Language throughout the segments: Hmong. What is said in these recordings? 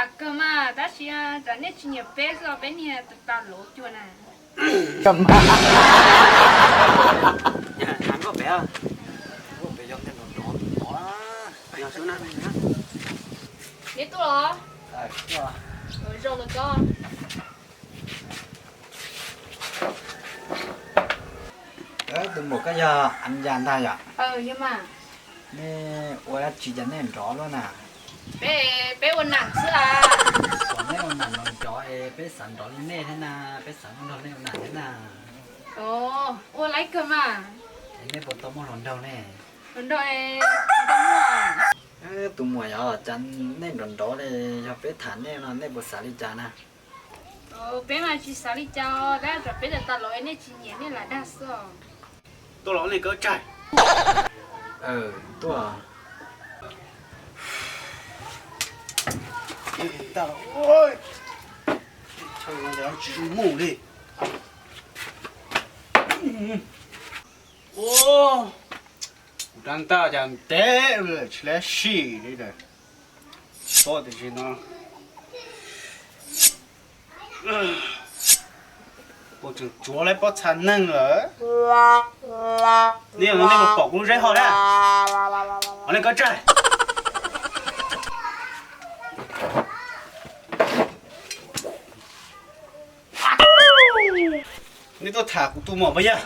Kawg mas, tab sis tsam nej tsis nyiam peb xwb, peb niag tau luv cuag na. Neb tuaj los? Zoo los koj. Tus muam, koj yog Av Yas ntag yom? Yog mas. Nej ua dab tsi cas nej nrov luaj na? Peb, peb ua nam xwb as. Kom nej ua nam los nrov es peb xav nrov li nej thiab na, peb xav muaj nrog nej ua nam thiab na. Ua laib kawg mas. Es nej puas tau muaj hluas nraug ne? Hluas nraug, tsis tau muaj. Tus muam yom, cas nej nrov nrov li, yog peb tham nej no nej puas xav li cas na? Peb mas tsis xav li cas, tab sis peb tau tau los nej tsis nyiam nej lam dag xwb. Tuaj los nej koj tsaig. Tuaj. Tsis zoo mus li. Kuv rab ntaj cas ntev tsis lab sim li lawm. Pob tiam sis no kuv tseem tsuav lawv pob txha neeg lawm. Nej no nej puas pom kuv lub zeb ho na? Os, nej koj tsaig. Nej tuaj tham kuv tus muam puas yog?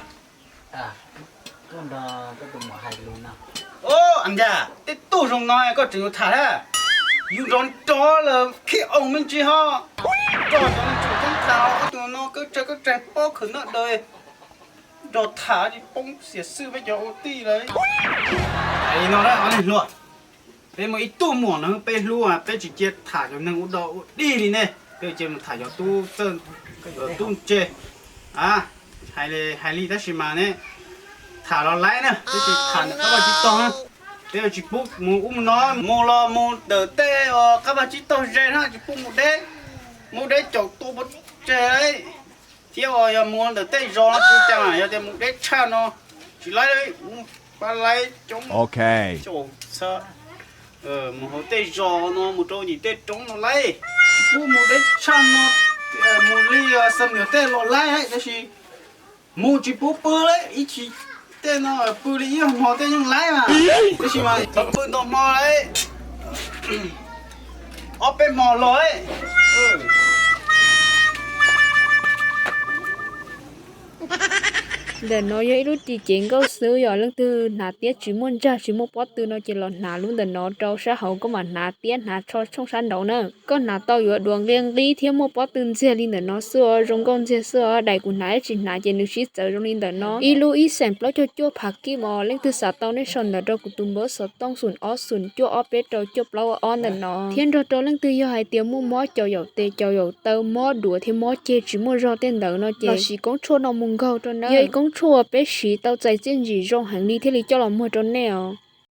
Os, Av Yas, tej tug zoo no koj tseem yuav tham na? Yus nrov nrov lawm khib oo me ntsis ho. Nrog cov neeg tseem ceeb tham, ob tug no koj tsaig koj tsaig pob khaws noj daws. Nrog tham tsis poob xiam xwm peb cov ua tij lawm. Hais li no na ob leeg hluas, peb muaj ib tug muam no peb hlub, peb tsis cia tham cov neeg ua dog ua dig li nej, peb cia mus tham cov tub txawj, cov tub ntse. Hais li tab sis mas ne, tham los laib na, peb tsis tham ntawm qab vaj tsib taug na. Peb yuav tsis pub mus ub mus no, mus los mus ntawm tej qab vaj tsib taug ze na, tsis pub mus deb, mus deb caum tua pov tseg thiab. Uas yog mus ntawm tej zos no tsis cas, yog tias mus deb tshaj no tsis laib, pab laib coob. Mus hauv tej zos no mus rau ntawm tej roob no laib, tsis pub mus deb tshaj no. Mus li Xam Nuam tej los laib tab sis mus tsis pub pw li, ib chim tej no pw li ib hmo tej yeej laib mas, tab sis mas tau pw ntau hmo li, ob peb hmo los. Ntawm no yog ib lub ris cev nkauj xwb, yog leej twg hnav tiab tsis muaj ntsag tsis muaj pob tw no ces los hnav lub ntawm no rau sab hauv, koj mam hnav tiab hnav tsho tshooj sab nraud na. Koj hnav tau yuav duav nqi nqi thiab muaj pob tw ntxiag li ntawm no xwb os, zoo nkauj ntxiag xwb os. Daim kuv hnav tsis hnav ces nws sib txawv zoo li ntawm no. Ib lub ib xeem plaub caug cuaj phav kib os, leej twg xav tau nej sau ntawv rau kuv tus npawb xov tooj xoom ob xoom cuaj ob peb rau cuaj plaub ob ntawm no. Thiab nrog rau leej twg yog hais tias muaj mob caum yaum tes caum yaum taw, mob duav thiab mob ceg tsis muaj zog tej ntawd no ces los siv koob tshuaj no mus nkaug rau na. Yog ib koob tshuaj uas peb siv tau txais txiaj ntsig zoo heev li thiaj li coj los muag rau nej os.